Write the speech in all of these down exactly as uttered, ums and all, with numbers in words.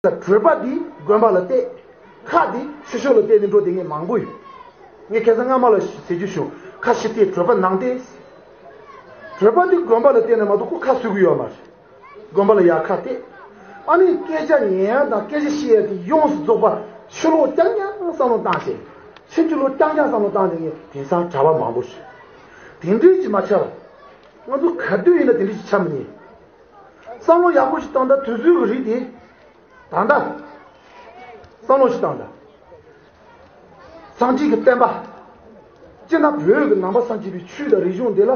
ལ་གྲོད་པ་འདི་དགོན་པ་ལ་གཏད། ཁ་འདི་ཆོས་ཕྱོགས་ལ་གཏད་ནས་འགྲོ་བསྡད་མཁན་མང་པོ་ཡོད། ངས་ཁ་སང་སྔ་མ་ལ་ཟེར་རྒྱུ་བྱུང་། ཁ་ཕྱིར་གཏད་གྲོད་པ་ནང་གཏད། གྲོད་པ་འདི་དགོན་པ་ལ་གཏད་ན་མ་གཏོགས་ཁོ་ཁ་གསོ་གི་ཡོད་མ་རེད། དགོན་པ་ལ་ཡར་ཁ་གཏད། ཨ་ནི་སྐད་ཆ་ཉན་ཡ་དང་སྐད་ཆ་བཤད་ཡ་དེ་ཡོངས་སུ་རྫོགས་པ་ཕྱི་ལོགས་རྐྱང་རྐྱང་བསམ་བློ་བཏང་བྱས། ཕྱིན་ཅི་ལོགས་རྐྱང་རྐྱང་བསམ་བློ་བཏང་བསྡད་མཁན་དེང་སང་གྲྭ་པ་མང་པོ་ཞིག་དེ་འདྲས་ཀྱིས་མ་ཆགས་པ། ང་ཚོ་ག་དུས་ཡིན་ན་དེ་འདྲས་ཀྱིས་ཆགས་མི་ཉན། བསམ་བློ་ཡག་པོ་ཞིག་བཏང་། ད་དུས་ཚོད་ཀྱི་རིགས་དེ། ད་ལྟ་བསམ་བློ་ཞིག་བཏང་ད། སངས་རྒྱས་ཀྱི་བསྟན་པ། སྤྱིར་ན་བོད་ཀྱི་ནང་པ་སངས་རྒྱས་པའི་ཆོས་དང་རིག་གཞུང་འདི་ལ།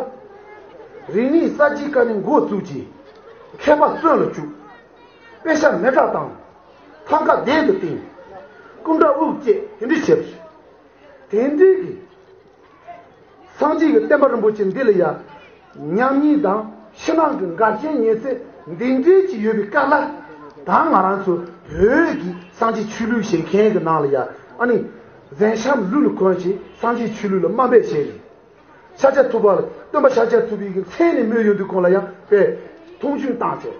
རིག་གནས་གསར་བརྗེའི་སྐབས་ནས་འགོ་བཙུགས་རྗེས། མཁས་པ་བཙོན་ལ་བཅུག་དཔེ་ཆ་མེ་སྲེག་བཏང་། ཐང་ག་རྡུལ་དུ་བཏིང་། སྐུ་འདྲ་དབུ་བཅད་དེ་འདྲ་བྱས་པ་རེད། དེ་འདྲའི་གི་སངས་རྒྱས་ཀྱི་བསྟན་པ་རིན་པོ་ཆེ་འདི་ལ་ཡ། ཉམས་ཉེས་དང་ཕྱི་ནང་གི་འགལ་རྐྱེན་ཉེས་ཚད་འདི་འདྲའི་ཅིག་ཡོད་པའི་སྐབས་ལ། ད་ང་རང་ཚོ་བོད་ཀྱི་སངས་རྒྱས་ཆོས་ལུགས་ཞེས་མཁན་གྱི་ནང་ལ་ཡ། ཨ་ནི་གཟན་ཤམ་ལུས་ལ་གོན་བྱས་སངས་རྒྱས་ཆོས་ལུགས་ལ་དམའ་འབེབས་བྱས་ནས། ཤཱཀྱ་ཐུབ་པ་ལ་སྟོན་པ་ཤཱཀྱ་ཐུབ་པའི་གི་མཚན་ནས་སྨོས་ཡོང་དུས་གོང་ལ་ཡང་དཔེ་མཐོང་ཆུང་བཏང་བྱས།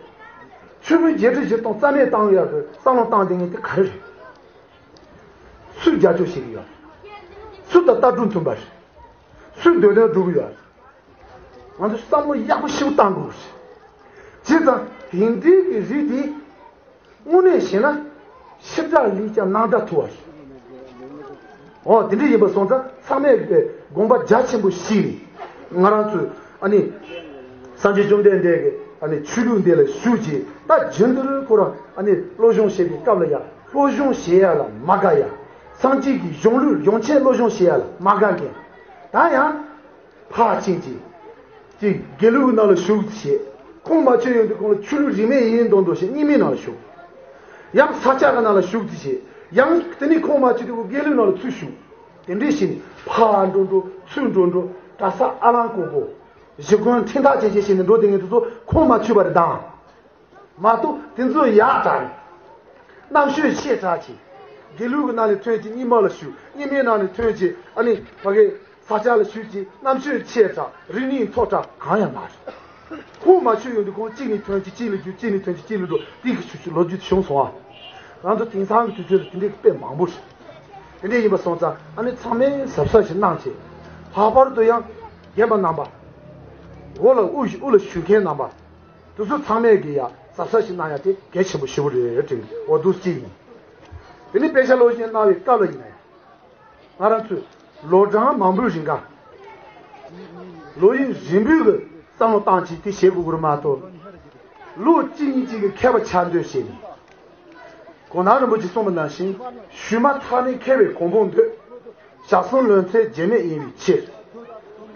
ཆོས་མིན་བརྒྱད་ཁྲི་བཞི་སྟོང་རྩ་མེད་བཏང་ཡག་གི་བསམ་བློ་བཏང་བསྡད་མཁན་དེ་ག་རེ་རེད། སུས་རྒྱབ་སྐྱོར་བྱེད་ཀྱི་ཡོད། སུ་དང་ལྟ་གྲུབ་མཐུན་པ་རེད། སུས་འདོད་དོན་སྒྲུབ་ཀྱི་ཡོད། ང་ཚོས་བསམ་བློ་ཡག་པོ་ཞིག་བཏང་དགོས་རེད། བྱས་ཙང་དེ་འདྲའི་གི་རིགས་དེ་དངོས་གནས་བྱས་ན་ཕྱི་དགྲ་ལས་ཀྱང་ནང་དགྲ་ཐུ་བ་རེད། འོ་དེ་འདྲ་ཡིན་པ་སོང་ཙང་ཚང་མས་དགོངས་པ་རྒྱ་ཆེན་པོ་བཞེས་ནས་ང་རང་ཚོས་ཨ་ནི་སངས་རྒྱས་བཅོམ་ལྡན་འདས་ཀྱི་ཨ་ནི་ཆོས་ལུགས་འདི་ལ་ཞུགས་རྗེས། ད་རྒྱུན་དུ་ཁོ་རང་ཨ་ནི་སློབ་སྦྱོང་བྱེད་པའི་སྐབས་ལ་ཡང་སློབ་སྦྱོང་བྱེད་ཡ་ལ་མ་དགའ་ཡ། སངས་རྒྱས་ཀྱི་གཞུང་ལུགས་ཡོངས་ཁྱབ་སློབ་སྦྱོང་བྱེད་ཡ་ལ་མ་དགའ་མཁན། ད་ཡང་ཕར་ཕྱིན་ཅིག་ཅིག་དགེ་ལུགས་ནང་ལ་ཞུགས་ཅེས། ཁོང་མ་ཆོད་ཡོང་དུས་ཁོང་ལ་ཆོས་ལུགས་རིས་མེད་ཡིན་མདོག་མདོག་བྱས་རྙིང་མའི་ནང་ལ་ཞུགས། ཡང་ས་སྐྱ་གི་ནང་ལ་ཞུགས་ཅེས། ཡང་དེ་ནས་ཁོང་མ་ཆོད་དུས་དགེ་ལུགས་ནང་ལ་ཚུར་ཞུགས། དེ་འདྲས་བྱས་ནས་ཕར་འགྲོ་འགྲོ་ཚུར་འགྲོ་འགྲོ། གྲྭ་ས་ཨ་ལང་ཀོ་པོ། གཞི་དགོན་ཁྲིམས་ཐག་བཅད་བཅད་བྱས་ནས་འགྲོ་བསྡད་མཁན་དེ་ཚོ་ཁོང་མ་ཆོད་པ་རེད་དང་། མ་གཏོགས་དེ་ཚོ་ཡག་དྲགས་རེད། རྣམ་དཔྱོད་ཆེ་དྲགས་ཀྱིས། དགེ་ལུགས་ཀྱི་ནང་ནས་ཐོན་ཅིག་རྙིང་མ་ལ་ཞུགས། རྙིང་མའི་ནང་ནས་ཐོན་ཅིག་ཨ་ནི་ཕ་གི་ས་སྐྱ་ལ་ཞུགས་ཀྱི་རྣམ་དཔྱོད་ཆེ་དྲགས། རིག་གནས་མཐོ་དྲགས་གང་ཡང་མ་རེད། ཁོང་མ་ཆོད་ཡོང་དུས་ཁོང་གཅིག་ནས་ཐོན་ཅིག་གཅིག་ལ་རྒྱུག་གཅིག་ནས་ཐོན་ཅིག་གཅིག་ལ་འགྲོ། དེ་གི་ཆུ་ཆུ་ལོ་རྒྱུས་བྱུང་སོང་ཨ། ང་ཚོ་དེང་སང་གི་དུས་ཚོད་ལ་དེ་འདྲའི་དཔེ་མང་པོ་རེད། དེ་འདྲ་ཡིན་པ་སོང་ཙང་ཨ་ནི་ཚང་མས་གཟབ་གཟབ་ཞིག་གནང་བྱས། ལྷག་པར་དུ་ཡང་རྒན་པ་རྣམ་པ། འོག་ལ་དབུ་དབུ་ལ་བཞུགས་མཁན་རྣམ་པ། དེ་ཚོ་ཚང་མས་ཀྱི་ཡ་གཟབ་གཟབ་ཞིག་གནང་ཡ་དེ་གལ་ཆེན་པོ་ཞེ་པོ་རེད་དྲན་གྱི་འོ་འདུག་ཅིག་ཡིན། དེ་ནི་དཔེ་ཆ་སློབ་ཆེན་གནང་བའི་སྐབས་ལ་ཡིན་ན་ཡང་། ང་རང་ཚོས་ལོ་གྲངས་མང་པོའི་རིང་ག་ལོ་རིམ་རིམ་པོའི་གི་བསམ་བློ་བཏང་བྱས་དེ་བྱེད་དགོས་ཀྱི་རེད་མ་གཏོགས། ལོ་གཅིག་གཉིས་གཅིག་གི་མཁས་པ་ཆགས་འདོད་བྱས་ནས། གོ་ན་རིན་པོ་ཆེས་གསུངས་པ་ནང་བཞིན། ཞུས་མ་ཐག་ནས་མཁས་པའི་གོ་འཕང་འདོད། ཞག་གསུམ་ལོན་ཚད་རྗེས་མེད་ཡིན་པའི་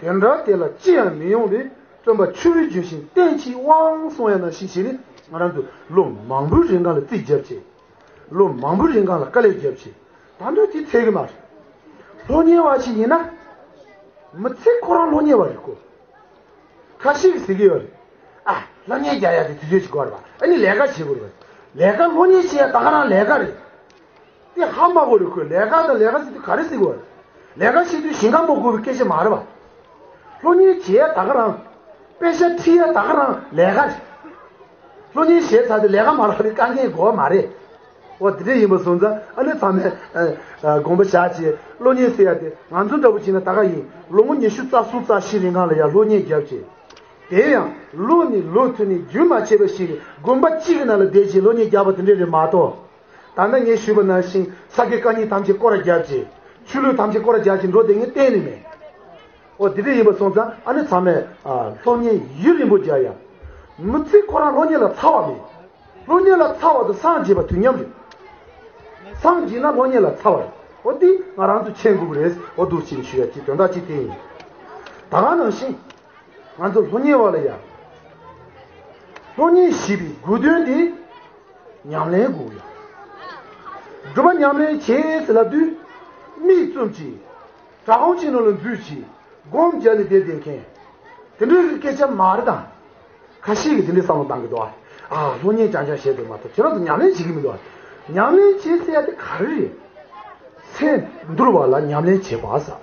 ཕྱིར། དེ་འདྲ་དེ་ལ་ཅི་ཡང་མི་ཡོང་བའི། སྟོན་པ་ཆོས་རིན་རྒྱུན་བཞིན་བསྟེན་ཅིང་དབང་གསུང་ཡ་ནང་བཞིན་བྱས་ནས་ང་རང་ཚོ་ལོ་མང་པོའི་རིང་གང་ལ་རྩིས་བརྒྱབ་བྱས། ལོ་མང་པོའི་རིང་གང་ལ་དཀའ་ལས་བརྒྱབ་བྱས། ད་དུང་དེ་ཚད་གི་མ་རེད། སློབ་གཉེར་བ་ཞིག་ཡིན་ན། མི་ཚེ་ཁོ་རང་སློབ་གཉེར་བ་རེད་ཁོ། ཁ་ཤས་ཀྱིས་ཟེར་གི་ཡོད་རེད། ཨ། སློབ་གཉེར་རྒྱག་ཡ་དེ་དུས་ཚོད་ཅིག་འགོར་བ། ཨ་ནི་ལས་ཀ་བྱེད་དགོས་རེད། ལས་ཀ་སློབ་གཉེར་བྱེད་ཡ་ད་ག་རང་ལས་ཀ་རེད། དེ་ཧ་མ་གོ་རེད་ཁོས། ལས་ཀ་དང་ལས་ཀ་ཟེར་དུས་ག་རེ་ཟེར་དགོས་རེད། ལས་ཀ་བྱེད་དུས་ཞིང་ཁ་རྨོ་དགོས་པའི་སྐད་ཆ་མ་རེད་བ། སློབ་གཉེར་བྱེད་ཡ་ད་ག་རང་། དཔེ་ཆ་ཁྲིད་ཡ་ད་ག་རང་ལས་ཀ་རེད། སློབ་གཉེར་བྱས་ཚར་དུས་ལས་ཀ་མ་རག་པའི་དཀའ་ངལ་དགོས་པ་མ་རེད། འོ་དེ་འདྲ་ཡིན་པ་སོང་ཙང་ཨ་ནི་ཚང་མས་ཨ་ཨ་དགོངས་པ་བཞག་བྱས། སློབ་གཉེར་ཟེར་ཡ་དེ་ང་ཚོ་འདྲ་པོ་བྱས་ན་ད་ག་ཡིན། ལོ་ངོ་ཉི་ཤུ་རྩ་གསུམ་རྩ་བཞི་རིང་གང་ལ་ཡ་སློབ་གཉེར་བརྒྱབ་བྱས། དེ་ཡང་ལོ་ནས་ལོ་མཐུད་ནས་རྒྱུན་མ་ཆད་པ་ཞིག་དགོན་པ་གཅིག་གི་ནང་ལ་བསྡད་བྱས་སློབ་གཉེར་བརྒྱབ་པ་དེ་འདྲ་རེད་མ་གཏོགས། ད་ལྟ་ངས་ཞུས་པ་ནང་བཞིན་ས་དགེ་བཀའ་རྙིང་ཐམས་ཅད་སྐོར་ར་བརྒྱབ་བྱས། ཆོས་ལུགས་ཐམས་ཅད་སྐོར་ར་བརྒྱབ་བྱས་འགྲོ་བསྡད་མཁན་གཏན་ནས་མེད། འོ་དེ་འདྲ་ཡིན་པ་སོང་ཙང་ཨ་ནི་ཚང་མས་ཨ་སློབ་གཉེར་ཡུན་རིང་པོ་རྒྱག་ཡ། མི་ཚེ་ཁོ་རང་སློབ་གཉེར་ལ་ཚ་བ་མེད། སློབ་གཉེར་ལ་ཚ་བ་དང་སངས་རྒྱས་པ་དུས་མཉམ་རེད། སངས་རྒྱས་ན་སློབ་གཉེར་ལ་ཚ་བ་རེད། འོ་འདི་ང་རང་ཚོ་མཁྱེན་དགོས་ཀྱི་རེད། འོ་འདུག་ཅེས་ཞུ་ཡ་ཅིག་དོན་དག་ཅིག་དེ་ཡིན། ད་ག་ནང་བཞིན། ང་ཚོ་སློབ་གཉེར་བ་ལ་ཡ། སློབ་གཉེར་ཞེས་པའི་དགོས་དོན་དེ། ཉམས་ལེན་དགོས་ཡ། སྒྲུབ་པ་ཉམས་ལེན་བྱེད་ཟེར་ལབ་དུས། མིག་བཙུམ་གྱིས། བྲག་ཁུང་གཅིག་ནང་ལ་འཛུལ་གྱིས། སྒོམ་བརྒྱབ་ནས་བསྡད་བསྡད་མཁན། དེ་འདྲའི་གི་སྐད་ཆ་མ་རེད་དང་། ཁ་ཤས་ཀྱིས་དེ་འདྲའི་བསམ་བློ་བཏང་གི་འདུག་ཨ། ཨ་སློབ་གཉེར་རྐྱང་རྐྱང་བྱས་འདུག་མ་གཏོགས་ཁྱེད་རང་ཚོ་ཉམས་ལེན་བྱེད་ཀྱི་མི་འདུག་ཨ། ཉམས་ལེན་བྱེད་ཟེར་ཡ་དེ་ག་རེ་རེད། སེམས་འདུལ་བ་ལ་ཉམས་ལེན་བྱེད་པ་ཟེར།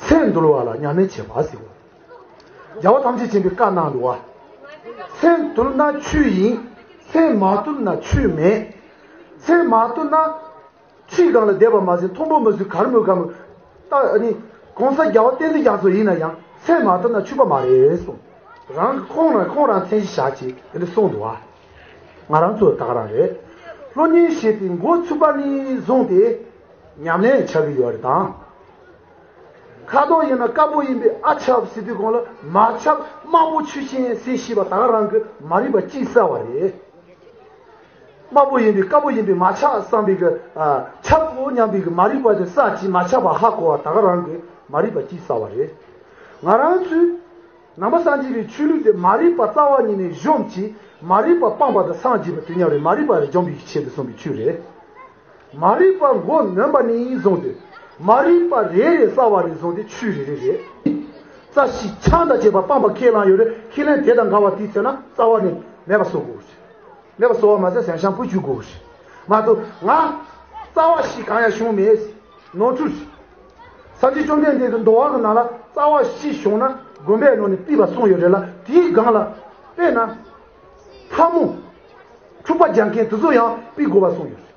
སེམས་འདུལ་བ་ལ་ཉམས་ལེན་བྱེད་པ་ཟེར་བ། རྒྱལ་བ་ཐམས་ཅད་མཁྱེན་པས་བཀའ་གནང་འདུག་བ། སེམས་དུལ་ན་ཆོས་ཡིན། སེམས་མ་དུལ་ན་ཆོས་མེད། ཚེ་མ་ཐུབ་ན། ཁྲིའི་སྒང་ལ་བསྡད་པ་མ་ཟད་མཐོན་པོ་མི་བཟོད་གར་མོས་གར་མོས། ད་ཨ་ནི་གོང་ས་རྒྱལ་བ་བསྟན་འཛིན་རྒྱ་མཚོ་ཡིན་ན་ཡང་ཚེ་མ་ཐུབ་ན་ཆོས་པ་མ་རེད་གསུངས། རང་གི་ཁོང་རང་ཁོང་རང་མཚན་གཞི་བཞག་ཅིག་དེ་འདྲ་གསུངས་འདུག་བ། ང་རང་ཚོ་ད་ག་རང་རེད། སློབ་གཉེར་བྱས་ཏེ་འགོ་ཚུགས་པ་ནས་བཟུང་སྟེ་ཉམས་ལེན་བྱ་གི་ཡོད་རེད་དང་། ཁ་དོག་ཡིན་ན་དཀར་པོ་ཡིན་པས་ཨ་ཆབ་ཟེར་དུས་གོང་ལ་མ་ཆབ་དམར་པོ་ཆུ་ཆེན་ཟེར་ཤེས་པ་ད་ག་རང་གི་མ་རིག་པ་གཅིག་བསལ་བ་རེད། དམར་པོ་ཡིན་པས་དཀར་པོ་ཡིན་པས་མ་ཆགས་བསམ་པའི་གི་ཨ་ཆབ་པོ་སྙམ་པའི་གི་མ་རིག་པ་དེ་བསལ་གྱིས་མ་ཆགས་པ་ཧ་གོ་བ་ད་ག་རང་གི་མ་རིག་པ་གཅིག་བསལ་བ་རེད། ང་རང་ཚོས་ནང་པ་སངས་རྒྱས་པའི་ཆོས་ལུགས་དེ་མ་རིག་པ་རྩ་བ་ཉིད་ནས་གཞོམ་གྱིས་མ་རིག་པ་སྤངས་པ་དང་སངས་རྒྱས་པ་དེ་མཉམ་རེད། མ་རིག་པ་རེ་འཇོམས་པའི་ཆེད་དུ་གསུངས་པའི་ཆོས་རེད། མ་རིག་པ་མགོ་ནོན་པ་ནས་བཟུང་སྟེ་མ་རིག་པ་རེ་རེ་བསལ་བ་ནས་བཟུང་སྟེ་ཆོས་རེ་རེ་རེད། རྩ་ཤེས་ཆང་དང་བཅས་པ་སྤངས་པ་ཁས་བླངས་ཡོད་རེད། ཁས་ལེན་དེ་དང་འགལ་བ་དེའི་ཚེ་ན་རྩ་བ་ནས་མེད་པ་བཟོ་དགོས་རེད། མེད་པ་བཟོ་བ་མ་ཟད་ཟན་ཤམ་བུ་བཅུག་དགོས་རེད། མ་གཏོགས་ང་རྩ་བ་ཤེས་གང་ཡང་བྱུང་མེད། ནོར་འཁྲུལ་རེད། སངས་རྒྱས་བཅོམ་ལྡན་འདས་ཀྱི་འདུལ་བ་གི་ནང་ལ་རྩ་བ་ཤེས་བྱུང་ན་དགོན་པའི་ནང་ནས་ཕུད་པ་གསུངས་ཡོད་རེད་ལ། དེའི་སྒང་ལ་དཔེར་ན་ལྷ་མོ་འཁྲུག་པ་རྒྱག་མཁན་དེ་ཚོ་ཡང་ཕུད་དགོས་པ་གསུངས་ཡོད་རེད།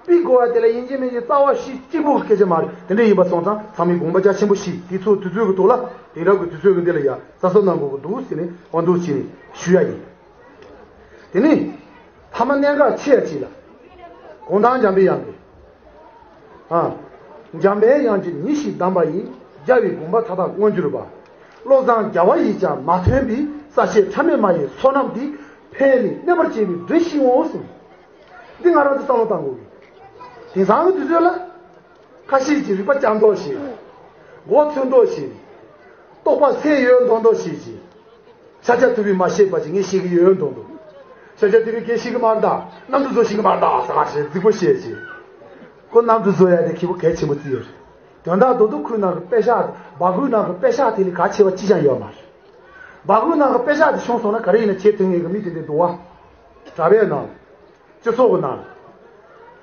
ཕུད་དགོས་པ་དེ་ལ་ཡིན་གཅིག་མིན་གཅིག་རྩ་བ་ཤེས་གཅིག་པོ་གི་སྐད་ཆ་མ་རེད། དེ་འདྲ་ཡིན་པ་སོང་ཙང་ཚང་མས་དགོངས་པ་རྒྱ་ཆེན་པོ་བཞེས། དེ་ཚོ་དུས་ཚོད་ཀྱི་ཐོག་ལ་དེང་རབས་ཀྱི་དུས་ཚོད་ཀྱི་འདི་ལ་ཡ་རྩ་གསོ་གནང་དགོས་ཀྱི་འདུག་ཟེར་ནས་དབང་དུ་བྱས་ནས་ཞུ་ཡ་ཡིན། དེ་ནས་ཐ་མ་གནད་འགག་ཆེ་ཡ་གཅིག་ལ། གུང་ཐང་འཇམ་པའི་དབྱངས་ཀྱིས། ཨ། འཇམ་པའི་དབྱངས་ཀྱིས་ཉིད་བཞིན་གདམས་པ་ཡིས། རྒྱལ་བའི་དགོངས་པ་མཐའ་དག་མངོན་གྱུར་པ། བློ་བཟང་རྒྱལ་བ་ཡིས་ཀྱང་མ་ཐོན་པའི། ས་སྐྱའི་ཕྲ་མེན་མ་ཡི་བསོད་ནམས་འདིས། ཕན་ལས་གནོད་པར་བྱེད་པའི་འདྲེ་ཞིག་འོང་གསུངས། འདི་ང་རང་ཚོ་བསམ་བློ་བཏང་དགོས་ཀྱི། དེང་སང་གི་དུས་ཚོད་ལ། ཁ་ཤས་ཀྱིས་རིག་པ་བསྐྱར་ཟློས་བྱེད། མགོ་ཚོས་འདོགས་བྱེད། རྟོག་པ་སད་ཡོད་མདོག་མདོག་བྱེད་ཀྱི། ཤཱཀྱ་ཐུབ་པས་མ་ཤེས་པ་ཅིག་ངས་ཤེས་ཀྱི་ཡོད་མདོག་མདོག་ཤཱཀྱ་ཐུབ་པས་གལ་ཤེས་ཀྱི་མ་རེད་ད། གནམ་གྲུ་བཟོ་ཤེས་ཀྱི་མ་རེད་ད་ཟེར་བ་ཞིག་རྫིག་པོ་བཤད་ཅིག་ཁོ་གནམ་གྲུ་བཟོ་ཡ་དེ་ཁེ་པོ་གལ་ཆེན་པོ་བརྩི་ཡོད་རེད། དོན་དག་རྡོ་རྡོ་ཁུལ་ནང་གི་པེ་ཤག་སྦ་ཁུལ་ནང་གི་པེ་ཤག་དེ་ལས་གལ་ཆེ་བ་ཅི་ཡང་ཡོད་མ་རེད། སྦ་ཁུལ་ནང་གི་པེ་ཤག་དེ་བྱུང་སོང་ན་ག་རེ་ཡིན་ན་བྱེད་ཐུབ་ངེས་ཀྱི་མི་དེ་འདྲ་འདུག་བ། གྲྭ་པའི་ནང་། སྤྱི་ཚོགས་ཀྱི་ནང་།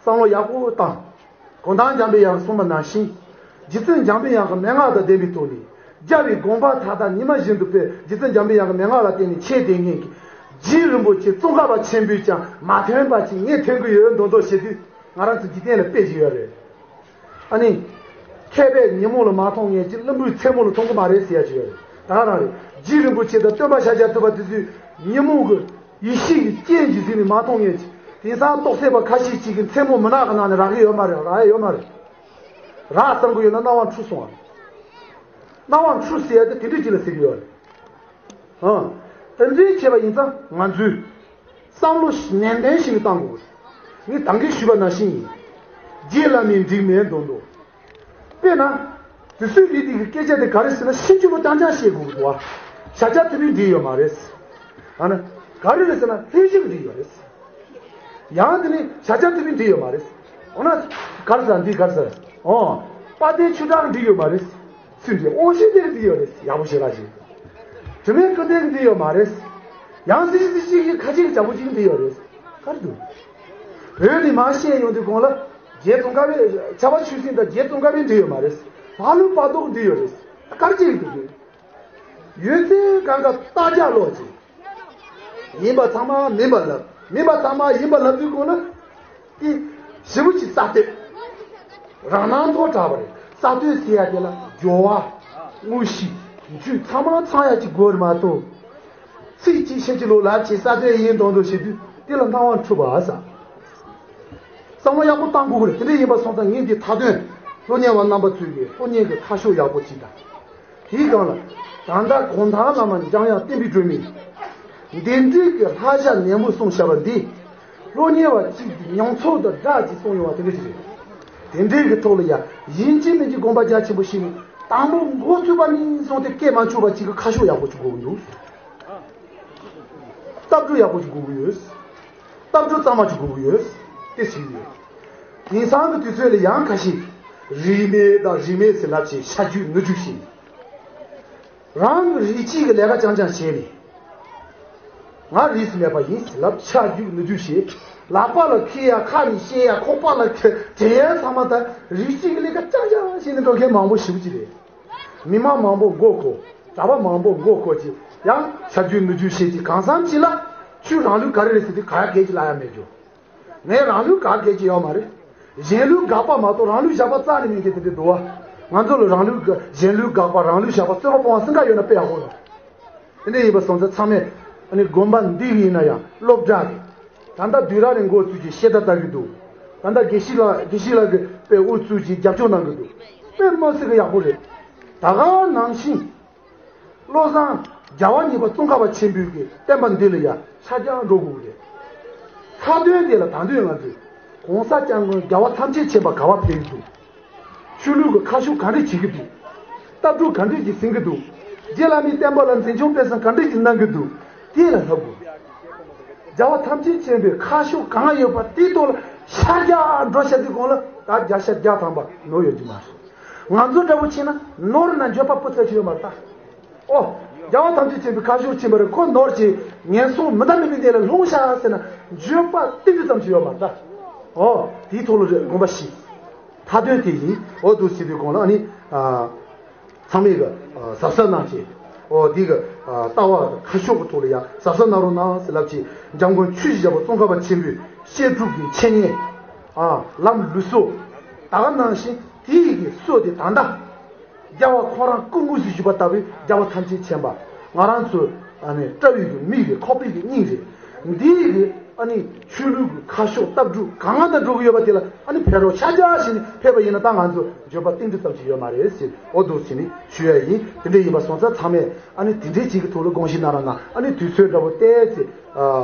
བསམ་བློ་ཡག་པོ་བཏང་། གུང་ཐང་འཇམ་པའི་དབྱངས་གསུངས་པ་ནང་བཞིན། རྗེ་བཙུན་འཇམ་པའི་དབྱངས་ཀྱི་མན་ངག་དང་ལྡན་པའི་ཐོག་ནས། རྒྱལ་བའི་དགོངས་པ་མཐའ་དག་ཉི་མ་བཞིན་དུ་སྤེལ། རྗེ་བཙུན་འཇམ་པའི་དབྱངས་ཀྱི་མན་ངག་ལ་བརྟེན་ནས་ཆོས་དེ་ཉིད་ཀྱི། རྗེ་རིན་པོ་ཆེ་ཙོང་ཁ་པ་ཆེན་པོས་ཀྱང་མ་ཐོན་པ་ཅིག་ངས་ཐོན་གྱི་ཡོད་མདོག་མདོག་བྱེད་དུས་ང་རང་ཚོ་འཇིག་རྟེན་ལ་དཔེ་ཅིག་ཡོད་རེད། ཨ་ནི། མཁས་པས་ཉིན་མོ་ལ་མ་མཐོང་མཁན་གྱིས་བླུན་པོས་མཚན་མོ་ལ་མཐོང་གི་མ་རེད་ཟེར་ཡ་ཅིག་ཡོད་རེད། ད་ག་རང་རེད། རྗེ་རིན་པོ་ཆེ་དང་སྟོན་པ་ཤཱཀྱ་ཐུབ་པ་དེ་ཚོས་ཉིན་མོ་གི་ཡེ་ཤེས་ཀྱི་རྐྱེན་གྱིས་ཟིན་ནས་མ་མཐོང་མཁན་གྱིས། དེང་སང་རྟོགས་སད་པ་ཁ་ཤས་ཅིག་གིས་མཚན་མོ་མུན་ནག་གི་ནང་ནས་རག་གི་ཡོད་མ་རེད། རག་ཡ་ཡོད་མ་རེད། རག་བསམ་གི་ཡོད་ན་སྣང་བ་འཁྲུལ་སོང་བ། སྣང་བ་འཁྲུལ་ཟེར་ཡ་དེ་དེ་འདྲ་ཅིག་ལ་ཟེར་གི་ཡོད་རེད། ཨང་། དེ་འདྲའི་བྱས་པ་ཡིན་ཙང་ང་ཚོས། བསམ་བློ་ནན་ཏན་ཞིག་བཏང་དགོས། ངས་ད་གིན་ཞུས་པ་ནང་བཞིན་ཡིན། རྗེ་བླ་མའི་འགྲིག་མེད་མདོག་མདོག་དཔེར་ན། དེ་ཚོའི་རིགས་འདི་གི་སྐད་ཆ་དེ་ག་རེ་ཟེར་ན་ཕྱིན་ཅི་ལོག་རྐྱང་རྐྱང་བཤད་དགོས་ཀྱི་འདུག་བ། ཤཱཀྱ་ཐུབ་པས་འགྲིག་ཡོད་མ་རེད། ཨ་ན། ག་རེ་རེད་ཟེར་ན་ལྷན་ཞིག་འགྲིག་ཡོད་རེད། ཡང་དེ་ནི་ཤཱཀྱ་ཐུབ་པས་འགྲིག་ཡོད་མ་རེད། འོ་ན། ག་རེ་ཟེར་འདི་ག་རེ་ཟེར། ཨོ། དཔལ་ལྡན་ཆོས་གྲགས་འགྲིག་ཡོད་མ་རེད། སུས་འདི་དབང་ཤེས་དེར་འདི་ཡོད་རེད། ཡག་པོ་ཞེ་དྲག་ཞིག་དྲི་མེད་ཀུན་ལྡན་འདི་ཡོད་མ་རེད། ཡང་སྲིད་སྲིད་ཞིག་གི་ཁ་ཅིག་གི་བྱ་བོ་ཅིག་འདི་ཡོད་རེད། ག་རེ་འདུག་བོད་ནས་མར་བཤད་ཡོང་དུས་གོང་ལ་རྗེ་ཙོང་ཁ་པའི་ཕྱྭ་པ་ཆོས་སྲིད་དང་རྗེ་ཙོང་ཁ་པའི་འདི་ཡོད་མ་རེད། ལྷ་ལུང་དཔལ་རྡོར་འདི་ཡོད་རེད། ག་རེ་ཅིག་འདུག་ཡོད་ཚད་གང་ག་རྟ་རྒྱ་ལོག་ཅིག་ཡིན་པ་ཚང་མ་མིན་པ་ལབ། མིན་པ་ཚང་མ་ཡིན་པ་ལབ་དུས་གོང་ལ། དེ་ཞེ་པོ་ཅིག་གསར་གཏོད། རང་སྣང་ཐོག་དྲགས་པ་རེད། གསར་གཏོད་ཟེར་ཡ་དེ་ལ་སྦྱོར་བ། དངོས་གཞི། རྒྱུ་ཚང་མ་ཚང་ཡ་ཅིག་དགོས་རེད་མ་གཏོགས། ཚིག་གཅིག་ཤད་ཅིག་ལོག་ལབ་བྱས་གསར་གཏོད་ཡིན་མདོག་མདོག་བྱེད་དུས་དེ་ལ་སྣང་བ་འཁྲུལ་པ་ཟ། བསམ་བློ་ཡག་པོ་བཏང་དགོས་ཀྱི་རེད། དེ་འདྲ་ཡིན་པ་སོང་ཙང་ངས་འདི་མཐའ་དོན་སློབ་གཉེར་བ་རྣམ་པ་ཚོས་ཀྱི་སློབ་གཉེར་གྱི་ཁ་ཕྱོགས་ཡག་པོ་ཅིག་དང་། དེའི་སྒང་ལ། ད་ལྟ་གུང་ཐང་བླ་མ་འཇམ་དབྱངས་བསྟན་པའི་སྒྲོན་མེ། འདི་འདྲའི་གི་ལྷ་བྱ་ནན་པོ་གསུངས་བཞག་པ་འདི། སློབ་གཉེར་བ་གཅིག་གི་མྱོང་ཚོར་དང་སྦྲགས་ཀྱིས་གསུངས་ཡོང་བ་དེ་འདྲ་ཞིག་རེད། དེ་འདྲའི་གི་ཐོག་ལ་ཡ་ཡིན་གཅིག་མིན་གཅིག་དགོངས་པ་རྒྱ་ཆེན་པོ་བཞེས་ནས་དང་པོ་འགོ་ཚུགས་པ་ནས་བཟུང་སྟེ་སྐད་མ་ཆོད་པ་གཅིག་གི་ཁ་ཕྱོགས་ཡག་པོ་ཅིག་དགོས་ཀྱི་འདུག་ལྟ་གྲུབ་ཡག་པོ་ཅིག་དགོས་ཀྱི་ཡོད། ལྟ་གྲུབ་གཙང་མ་ཅིག་དགོས་ཀྱི་ཡོད། དེ་ཞིག་ཡོད། དེང་སང་གི་དུས་ཚོད་ལ་ཡང་ཁ་ཤས་རིས་མེད་དང་རིས་མེད་ཟེར་ལབ་བྱས་ཤ་རྒྱུས་ནུ་རྒྱུས་བྱས། རང་གི་རིགས་གཅིག་གི་ལས་ཀ་རྐྱང་རྐྱང་བྱས་ནས། ང་རིས་སུ་མེད་པ་ཡིན་ཟེར་ལབ་ཤ་རྒྱུས་ནུ་རྒྱུས་བྱས། ལག་པ་ལ་འཁྱེར་ཡ་ཁ་ནས་བཤད་ཡ་ཁོག་པ་ལ་འཁྱེར་དྲན་ཡ་ཚང་མ་ད་རིགས་གཅིག་གི་ལས་ཀ་རྐྱང་རྐྱང་བྱས་ནས་འགྲོ་མཁན་མང་པོ་ཞེ་པོ་ཅིག་རེད། མི་མང་མང་པོ་མགོ་འཁོར། གྲྭ་པ་མང་པོ་མགོ་འཁོར་གྱིས་ཡང་ཤ་རྒྱུས་ནུ་རྒྱུས་བྱེད་ཀྱི་གང་འཚམ་ཅིག་ལ་ཆོས་རང་ལུགས་ག་རེ་རེད་ཟེར་དུས་ག་ཡ་གས་ཀྱི་ལ་ཡ་མེད་རྒྱུ། ངས་རང་ལུགས་དགག་མཁན་ཅིག་ཡོད་མ་རེད། གཞན་ལུགས་དགག་པ་མ་གཏོགས་རང་ལུགས་བཞག་པ་རྩ་ནས་མེད་མཁན་དེ་འདྲ་འདུག་བ། ང་ཚོ་ལ་རང་ལུགས་དགག་གཞན་ལུགས་དགག་པ་རང་ལུགས་བཞག་པ་རྩོད་པ་སྤོང་བ་སེམས་ཁ་ཡོད་ན་དཔེ་ཡག་པོ་རེད། དེ་འདྲ་ཡིན་པ་སོང་ཙང་ཚང་མས་ཨ་ནི་དགོན་པ་འདི་གི་ཡིན་ན་ཡང་སློབ་གྲྭ་གི་ད་ལྟ་དུས་རབས་ནས་འགོ་བཙུགས་ཀྱི་བཤད་གྲྭ་ལྟ་གི་འདུག་ད་ལྟ་དགེ་བཤེས་ལགས་དགེ་བཤེས་ལགས་ཀྱི་དཔེ་དབུ་བཙུགས་ཀྱི་རྒྱབ་སྐྱོར་གནང་གི་འདུག་དཔེ་མི་སྲིད་ཀྱི་ཡག་པོ་རེད། ད་ག་ནང་བཞིན། བློ་བཟང་རྒྱལ་བ་གཉིས་པ་ཙོང་ཁ་པ་ཆེན་པོའི་གི་བསྟན་པ་འདི་ལ་ཡང་ཤར་རྒྱག་འགྲོ་དགོས་ཀྱི་རེད། མཐའ་དོན་དེ་ལ་ད་དུང་ང་ཚོས་༸གོང་ས་༸སྐྱབས་མགོན་རྒྱལ་བ་ཐམས་ཅད་མཁྱེན་པ་ག་པར་ཕེབས་ཀྱི་འདུག་ཆོས་ལུགས་ཀྱི་ཁ་ཕྱོགས་ག་འདྲས་བྱེད་ཀྱི་འདུག་ལྟ་གྲུབ་ག་འདྲས་ཀྱིས་ཟིན་གྱི་འདུག་རྗེ་བླ་མའི་བསྟན་པ་ལ་འཛིན་སྐྱོང་སྤེལ་གསུམ་ག་འདྲས་ཀྱིས་གནང་གི་འདུག་དེ་ལ་ལྷག་དགོས། རྒྱལ་བ་ཐམས་ཅད་མཁྱེན་པའི་ཁ་ཕྱོགས་གང་ཡོད་པ་དེའི་ཐོག་ལ་ཤར་རྒྱག་འགྲོ་བྱ་དུས་གོང་ལ་ད་བརྒྱ་ཆ་བརྒྱ་ཐམ་པ་ནོར་ཡོད་རྒྱུ་མ་རེད། ང་ཚོ་འདྲ་པོ་བྱས་ན་ནོར་ན་འགྱོད་པ་སྤུ་ཚད་ཅིག་ཡོད་མ་རེད་ད། ཨོ། རྒྱལ་བ་ཐམས་ཅད་མཁྱེན་པའི་ཁ་ཕྱོགས་ཕྱིན་པ་རེད། ཁོ་ནོར་གྱིས་ངན་སོང་མི་འདའ་མི་འདའི་གནས་ལ་ལྷུང་ཤག་ཟེར་ན་འགྱོད་པ་ཏིལ་འབྲུ་ཙམ་ཞིག་ཡོད་མ་རེད་ད། ཨོ། དེའི་ཐོག་ལ་རེད་དགོངས་པ་བཞེས། མཐའ་དོན་དེ་ཡིན། འོ་འདུག་ཟེར་དུས་གོང་ལ་ཨ་ནི། ཚང་མས་གི་གཟབ་གཟབ་གནང་བྱས། ཨོ་འདི་གི་ལྟ་བ་ཁ་ཕྱོགས་ཀྱི་ཐོག་ལ་ཡང་གཟབ་གཟབ་གནང་རོགས་གནང་ཟེར་ལབ་ཀྱི་འཇམ་མགོན་ཆོས་ཀྱི་རྒྱལ་པོ་ཙོང་ཁ་པ་ཆེན་པོའི་བཤད་སྒྲུབ་ཀྱི་འཆད་ཉན། ལམ་ལུགས་སྲོལ། ད་ག་ནང་བཞིན་དེའི་གི་སྲོལ་དེ་ད་ལྟ། རྒྱལ་བ་ཁོང་རང་སྐུ་དངོས་སུ་བཞུགས་པ་ལྟ་བུའི་རྒྱལ་བ་ཐམས་ཅད་མཁྱེན་པ། ང་རང་ཚོ་ཨ་ནི་བཀྲ་བའི་གི་མིག་རེད། ཁོག་པའི་གི་སྙིང་རེད། འདིའི་གི་ཨ་ནི་ཆོས་ལུགས་ཀྱི་ཁ་ཕྱོགས་ལྟ་གྲུབ་གང་ལ་འགྲོ་གི་ཡོད་པ་དེ་ལ་ཨ་ནི་ཕེབས་རོགས་ཤར་རྒྱག་བྱས་ནས་ཕེབས་པ་ཡིན་ན་ད་ང་ཚོ་འགྱོད་པ་ཏིལ་འབྲུ་ཙམ་ཞིག་ཡོད་མ་རེད་ཟེར། འོ་འདུག་ཟེར་ནས་ཞུ་ཡ་ཡིན། དེ་འདྲ་ཡིན་པ་སོང་ཙང་ཚང་མས་ཨ་ནི་དེ་འདྲའི་ཅིག་གི་ཐོག་ལ་དགོངས་བཞེས་གནང་རོགས་གནང་། ཨ་ནི་དུས་ཚོད་འདྲ་པོ་བལྟས་ཚེ།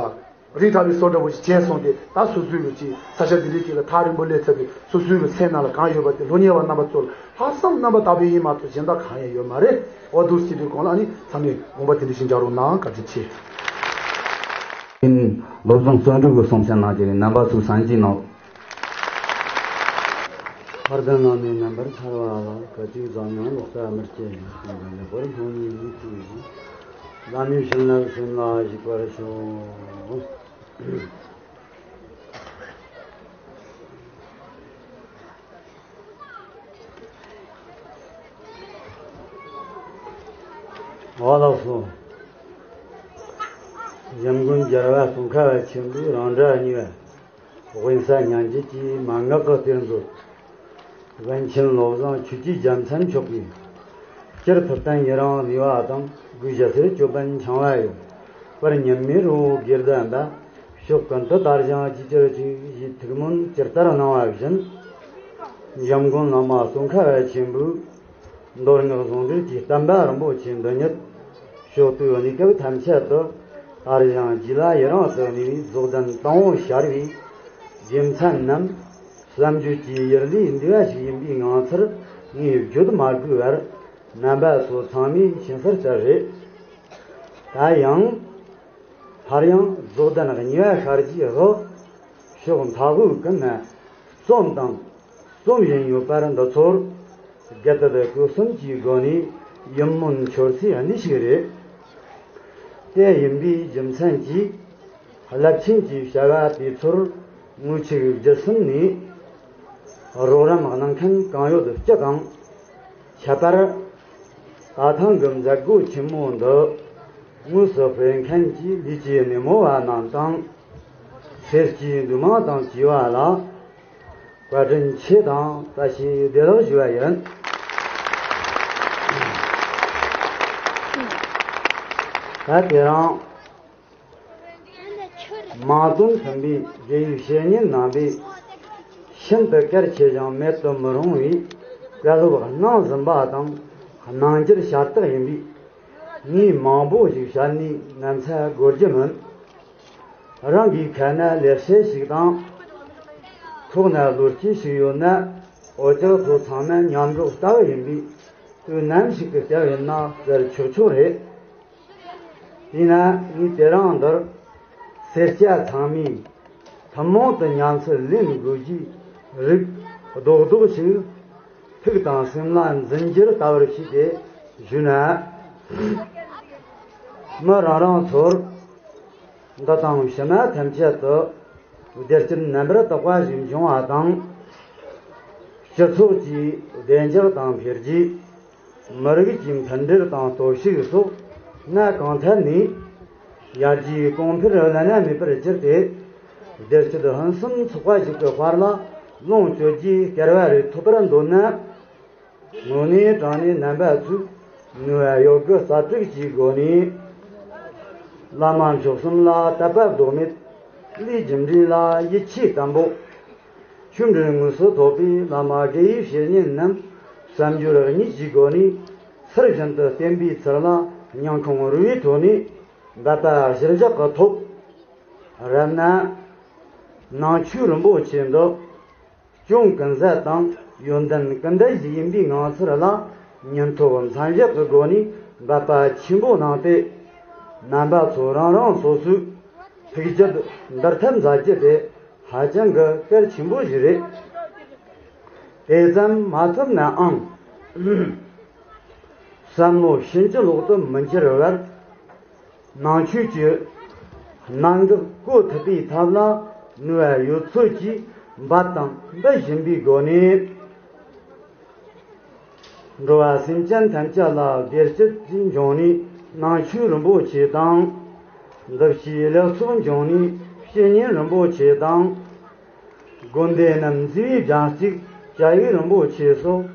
རིང་དྲགས་པའི་བཟོ་འདྲ་པོ་ཞིག་བྱས་སོང་སྟེ། ད་སོ་སོའི་ཅིག་ས་ཆ་འདི་འདྲའི་ཅིག་ལ་ཐག་རིང་པོ་སླེབས་ཚར་བའི་སོ་སོའི་སེམས་ནང་ལ་གང་ཡོད་པ་དེ་སློབ་གཉེར་བ་རྣམ་པ་ཚོ་ལ་ལྷག་བསམ་རྣམ་པར་དག་པ་ཡིན་མ་གཏོགས་གཞན་དག་གང་ཡང་ཡོད་མ་རེད། འོ་འདུག་ཟེར་དུས་གོང་ལ་ཨ་ནི་ཚང་མས་དགོངས་པ་དེ་འདྲ་ཞིག་འཇགས་རོགས་གནང་། བཀའ་དྲིན་ཆེ། བློ་བཟང་བརྩོན་འགྲུས་ཀྱི་གསུང་བཤད་གནང་རྒྱུ་ནི་རྣམ་པ་ཚོས་གསན་གྱིས་གནང་། ཁ་ཏོན་གནང་མཁན་རྣམ་པར་ཐར་པ་ལ་བཀའ་དྲིན་བཟང་སྙིང་ལོག་ལྟ་མི་སྐྱེ་ཞིང་། ལེགས་པར་སློབ་གཉེར་ཡིད་ཆེས་ཤིང་། བླ་མའི་བྱིན་རླབས་སེམས་ལ་ཞུགས་པར་ཤོག། འོ་ལགས་སོ། འཇམ་མགོན་རྒྱལ་བ་ཙོང་ཁ་པ་ཆེན་པོའི་རང་འདྲ་གཉིས་པ། དབེན་ས་སྙན་བརྒྱུད་ཀྱི་མན་ངག་གི་གཏེར་མཛོད། པཎ་ཆེན་བློ་བཟང་ཆོས་ཀྱི་རྒྱལ་མཚན་མཆོག་གིས། སྤྱིར་ཐུབ་བསྟན་ཡི་རང་ལུས་པ་དང་། སྒོས་རྒྱལ་སྲས་ཅོད་པན་འཆང་བ་ཡི། པར་ཉི་མའི་རི་བོ་དགེ་ལྡན་པ། ཕྱོགས་ཀུན་ཏུ་དར་ཞིང་རྒྱས་གྱུར་ཅིག །ཞེས་ཐུགས་སྨོན་ཇི་ལྟར་གནང་བ་བཞིན། འཇམ་མགོན་བླ་མ་ཙོང་ཁ་པ་ཆེན་པོའི་མདོ་སྔགས་ཟུང་འབྲེལ་གྱི་བསྟན་པ་རིན་པོ་ཆེ་འདི་ཉིད། ཕྱོགས་དུས་གནས་སྐབས་ཐམས་ཅད་དུ་དར་ཞིང་རྒྱས་ལ་ཡི་རང་དུ་གནས་པའི་རྫོགས་ལྡན་དང་པོ་ཤར་བའི་རྒྱུ་མཚན་རྣམས། བསམ་བརྗོད་ཀྱི་ཡུལ་ལས་འདས་པ་ཞིག་ཡིན་པའི་ངང་ཚུལ་ངས་བརྗོད་མ་དགོས་པར། རྣམ་པ་ཚོ་ཚང་མས་མཁྱེན་གསལ་ལྟར་རེད། ད་ཡང་། སླར་ཡང་རྫོགས་ལྡན་གཉིས་པ་ཤར་གྱི་འོག །ཕྱོགས་མཐའ་དགུ་ཀུན་ན་རྩོམ་དང་རྩོམ་བཞིན་ཡོད་པར། འདི་ཚོར་རྒྱལ་དད་སྐུ་གསུམ་གྱི་སྒོ་ནས་ཡིད་སྨོན་འཆོར་སའི་གནས་ཤིག་རེད། དེ་ཡིན་པའི་རྒྱུ་མཚན་གྱིས། རླབས་ཆེན་གྱི་བྱ་བ་དེ་ཚོར་ངོས་ཆིག་བརྒྱུད་གསུམ་ནས་རོགས་རམ་གནང་མཁན་གང་ཡོད་སྤྱི་དང་། ཁྱད་པར། ད་ཐེངས་ཀྱི་མཛད་སྒོ་ཆེན་མོ་འདི་དངོས་སུ་སྤེལ་མཁན་གྱི་ལས་ཀྱི་སྣེ་མོ་བ་རྣམས་དང་། སེར་སྐྱའི་འདུས་མང་དང་བཅས་པ་ལ་བཀའ་དྲིན་ཆེ་དང་བཀྲ་ཤིས་བདེ་ལེགས་ཞུ་བ་ཡིན། ད་དེ་རིང་། མང་དུ་མཐུན་པའི་རྒྱལ་བའི་བཤེས་གཉེན་རྣམ་པས་ཤིན་ཏུ་གལ་ཆེ་ཞིང་མེད་དུ་མི་རུང་བའི་བཀའ་སློབ་གནང་ཟིན་པ་དང་། གནང་རྒྱུར་ཤ་སྟག་ཡིན་པས། ངས་མང་པོ་ཞིག་བཤད་ནས་ན་ཚ་དགོས་རྒྱུ་མིན། རང་གི་ཁ་ན་ལེགས་བཤད་ཞིག་དང་། ཐོག་ན་བློ་སྐྱེས་ཤིག་ཡོད་ན། འོ་ཅག་ཚོ་ཚང་མ་མཉམ་འགྲོགས་ལྟ་བུ་ཡིན་པས། དུས་ནམ་ཞིག་གི་སྐབས་ཡིན་ན་ཟེར་ཆོག་ཆོག་རེད། དེས་ན་ངས་དེ་རིང་འདིར་སེར་སྐྱ་ཚང་མས་ཐུན་མོང་དུ་ཉམས་སུ་ལེན་དགོས་རྒྱུའི་རིགས་རྡོག་རྡོག་ཅིག་ཐུགས་དང་སེམས་ལ་འཛིན་རྒྱུར་ལྟ་བུར་བྱས་ཏེ་ཞུས་ན། མི་རང་རང་ཚོར་འདི་དང་ཕྱི་མ་ཐམས་ཅད་དུ་བདེ་སྐྱིད་རྣམ་པར་དག་པ་ཞིག་འབྱུང་བ་དང་། སྤྱི་ཚོགས་ཀྱི་བདེ་འཇགས་དང་འཕེལ་རྒྱས། མི་རིགས་ཀྱི་མཐུན་སྒྲིལ་དང་སྟོབས་ཤུགས་སོགས་གནས་གང་ཐད་ནས་ཡར་རྒྱས་གོང་འཕེལ་བླ་ན་མེད་པར་གྱུར་ཏེ། བདེ་སྐྱིད་ཕུན་སུམ་ཚོགས་པ་ཞིག་གི་དཔལ་ལ་ལོངས་སྤྱོད་རྒྱུའི་སྐལ་བ་རེ་ཐོབ་པར་འདོད་ན། དངོས་གནས་དྲང་གནས་རྣམ་པ་ཚོས་ནུས་པ་ཡོད་རྒུ་རྩལ་སྤྲུགས་ཀྱི་སྒོ་ནས། བླ་མ་མཆོག་གསུམ་ལ་དད་པ་ལྡོག་མེད། ལས་རྒྱུ་འབྲས་ལ་ཡིད་ཆེས་བརྟན་པོ། ཆོས་འབྲེལ་དངོས་སུ་ཐོབ་པའི་བླ་མ་དགེ་བའི་བཤེས་གཉེན་རྣམས་བསམ་སྦྱོར་གཉིས་ཀྱི་སྒོ་ནས་ཚུལ་བཞིན་དུ་བསྟེན་པའི་ཚུལ་ལ་སྙིང་ཁོང་རུས་པའི་ཐོག་ནས་འབད་པ་གཞིར་བཞག་གི་ཐོག་རབ་ན། ནང་ཆོས་རིན་པོ་ཆེ་འདི་སྐྱོན་ཀུན་ཟད་དང་ཡོན་ཏན་ཀུན་ལྡན་ཞིག་ཡིན་པའི་ངང་ཚུལ་ལ་ཉིན་ཐོ་མཚན་བཞག་གི་སྒོ་ནས་འབད་པ་ཆེན་པོ་གནང་སྟེ། རྣམ་པ་ཚོ་རང་རང་སོ་སོའི་ཐུགས་རྒྱུད་འདུལ་ཐབས་མཛད་རྒྱུ་དེ་ཧ་ཅང་གི་གལ་ཆེན་པོ་ཞིག་རེད། དེ་ཙམ་མ་ཐུབ་ནའང་། བསམ་བློ་ཕྱིན་ཅི་ལོག་ཏུ་མི་འཁྱེར་བར། ནང་ཆོས་ཀྱི་གནད་འགག་གོ་ཐུབ་པའི་ཐབས་ལ་ནུས་པ་ཡོད་ཚད་ཀྱིས་འབད་དང་འབད་བཞིན་པའི་སྒོ་ནས། འགྲོ་བ་སེམས་ཅན་ཐམས་ཅད་ལ་བདེ་སྐྱིད་ཀྱི་འབྱུང་གནས་ནང་ཆོས་རིན་པོ་ཆེ་དང་། འདུ་ཤེས་ལེགས་ཚོགས་འབྱུང་གནས་བཤེས་གཉེན་རིན་པོ་ཆེ་དང་། དགོན་སྡེ་རྣམས་མཛེས་པའི་སྦྱངས་གཅིག་བྱ་བའི་རིན་པོ་ཆེ་སོགས་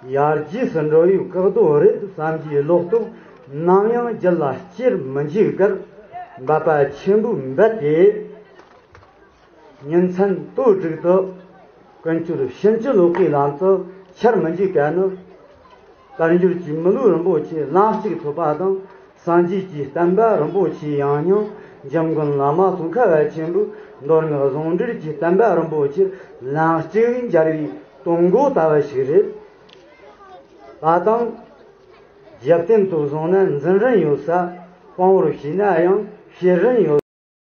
ཡར་རྒྱས་སུ་འགྲོ་བའི་བཀག་རྡོ་རེད་བསམ་གྱི་བློ་སྟོབས་ནམ་ཡང་རྒྱུད་ལ་སྐྱེར་མི་འཇུག་གར་འབད་པ་ཆེན་པོས་འབད་དེ། ཉིན་མཚན་ལྟོ་དྲུག་ཏུ་ཀུན་སྤྱོད་ཕྱིན་ཅི་ལོག་གི་ལམ་དུ་འཆར་མི་འཇུག་ག་ནི། དལ་འབྱོར་གྱི་མི་ལུས་རིན་པོ་ཆེ་ལན་གཅིག་ཐོབ་པ་དང་། སངས་རྒྱས་ཀྱི་བསྟན་པ་རིན་པོ་ཆེ་ཡང་སྙིང་། འཇམ་མགོན་བླ་མ་ཙོང་ཁ་པ་ཆེན་པོའི་མདོ་སྔགས་ཟུང་འབྲེལ་གྱི་བསྟན་པ་རིན་པོ་ཆེ་ལན་གཅིག་འབྱར་བའི་དོན་གོ་ལྟ་བུ་ཞིག་རེད། ད་དུང་རྒྱབ་རྟེན་དུ་བཟུང་ན་འཛིན་རིན་ཡོད་ས། དཔང་པོར་བྱས་ན་ཡང་བཤེར་རིན་ཡོད།